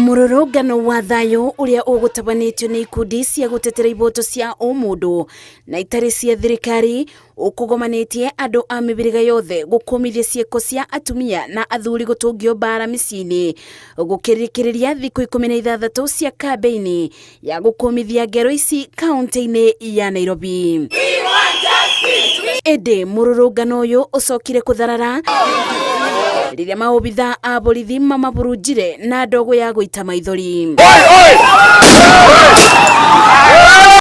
Mũrũrũngano wa thayũ ũrĩa ũgũtabanĩtio nĩ ikundi cia gũtetera ihoto cia ũmũndũ na itarĩ cia thirikari ũkũgomanĩtie andũ a mĩhĩrĩga yothe gũkũmithia ciĩko cia atumia na athuri gũtũngio mbara mĩciĩ-inĩ gũkĩrĩkĩrĩria thikũ 16 cia kambĩini ya gũkũmithia ngero ici kaunti-inĩ ya Nairobi. Ĩndĩ mũrũrũngano ũyũ ũcokire kũtharara rĩrĩa maobitha a borithi mamaburunjire na ndogo ya gũita maithori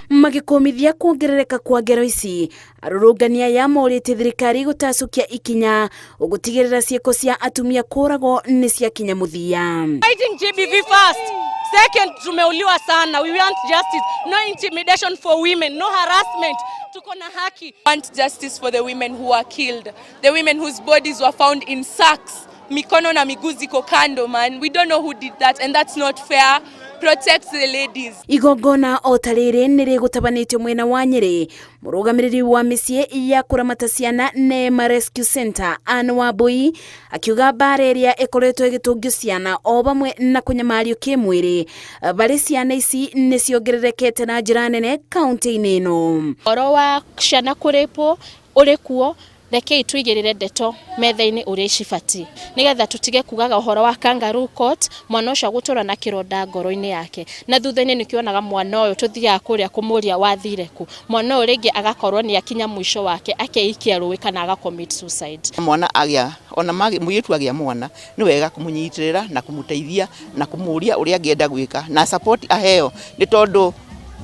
magĩkũmithia kuongerereka kwa ngero ici. Arũrũngani aya morĩtie thirikari gũtacũkia ikinya gũtigĩrĩra ciĩko cia atumia kũragwo nĩ ciakinya mũthia. Fighting GBV first. Second, tumeuliwa sana. We want justice. No intimidation for women. No harassment. Tuko na haki. Want justice for the women who were killed, the women whose bodies were found in sacks. Mikono na miguu ziko kando, man. We don't know who did that and that's not fair. Protect the ladies. Igongona o ta rĩrĩ nĩ rĩgũtabanĩtio mwena wa Nyĩrĩ. Mũrũgamĩrĩri wa mĩciĩ ya kũramata ciana Neema Rescue Center Anne Wambui akiuga mbara ĩrĩa ĩkoretwo ĩgĩtũngio ciana o vamwe na kũnyamario kĩmwĩrĩ barĩ ciana ici nĩ ciongererekete na njĩra nene kaunti-inĩ ĩno. Ũhoro wa ciana kũrĩpwo ũrĩ kuo, rekei tũigĩrĩre ndeto metha-inĩ ũrĩa cibatiĩ nĩgetha tũtige kugaga ũhoro wa kangaroo court. Mwana ũcio agũtũra na kĩronda ngoro-inĩ yake, na thutha-inĩ nĩkĩonaga mwana ũyũ tũthiaga kũrĩa kũmũria wathire kũ. Mwana ũyũ rĩngĩ agakorwo nĩ akinya mũico wake, akeikia rũĩ kana aga commit suicide. Mwana agĩa ona mũirĩtu agĩa mwana, nĩ wega kũmũnyitĩrĩra na kũmũteithia na kũmũria ũrĩa angĩenda gwĩka na support aheo, nĩ tondũ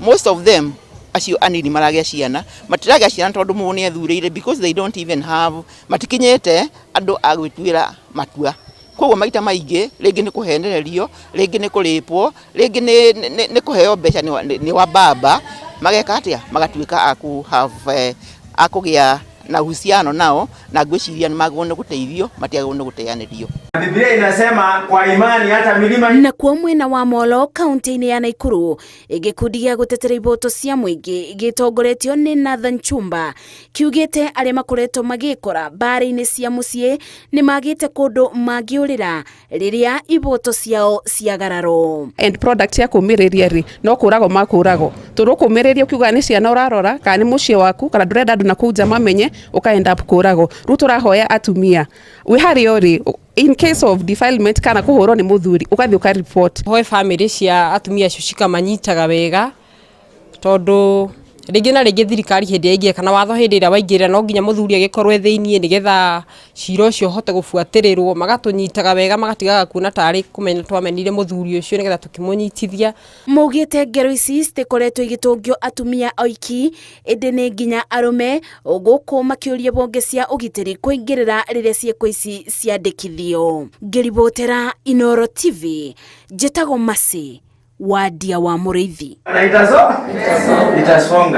most of them acio anini maragĩa ciana matiragĩa ciana tondũ mũndũ nĩ ethurĩire, because they don't even have, matikinyĩte andũ a gwĩtuĩra matua. Koguo maita maingĩ rĩngĩ nĩ kũhenererio, rĩngĩ nĩ kũrĩpwo, rĩngĩ nĩ kũheo mbeca nĩ wa baba, mageka atĩa, magatuĩka a ku have a kũgĩa na uhusiano nao, na ngwĩciria nĩ magĩrĩirwo nĩ gũteithio, matiagĩrĩirwo nĩ gũteanĩrio. Biblia inasema kwa imani hata milima Nakuo mwena wa Molo kaunti-inĩ ya Naikuru, gĩkundi gĩa gũtetera ihoto cia mũingĩ gĩtongoretio nĩ Nathan Chumba kiugĩte arĩa makoretwo magĩkora mbara-inĩ cia mũciĩ nĩ magĩte kũndũ mangĩũrĩra rĩrĩa ihoto ciao ciagararwo. End product ya kũmĩrĩria rĩ, no kũragwo makũragwo tondũ ũkũmĩrĩria ũkiuga nĩ ciana ũrarora kana nĩ mũciĩ waku kana ndũrenda andũ na kũu nja mamenye, ũka end up kũragwo. Rĩu tũrahoya atumia wĩ harĩa ũrĩ, in case of defilement kana kũhũrwo nĩ mũthuri, ũgathiĩ ũka report. Hoe bamĩrĩ cia atumia acio cikamanyitaga wega, tondũ rĩngĩ na rĩngĩ thirikari hĩndĩ ĩrĩa ĩingĩra kana watho hĩndĩ ĩrĩa waingĩra, no nginya mũthuri agĩkorwo e thĩiniĩ nĩgetha cira ũcio ũhote gũbuatĩrĩrwo. Magatũnyitaga wega, magatigaga kuona tarĩ kũmena twamenire mũthuri ũcio, nĩgetha tũkĩmũnyitithia. Maugĩte ngero ici citikoretwo igĩtũngio atumia oiki, ĩndĩ nĩ nginya arũme, gũkũ makĩũria bonge cia ũgitĩri kũingĩrĩra rĩrĩa ciĩko ici ciandĩkithio. Ngĩribotera Inoro TV, njĩtagwo Mercy Wadia wa Mũrĩithi. Na itasonga.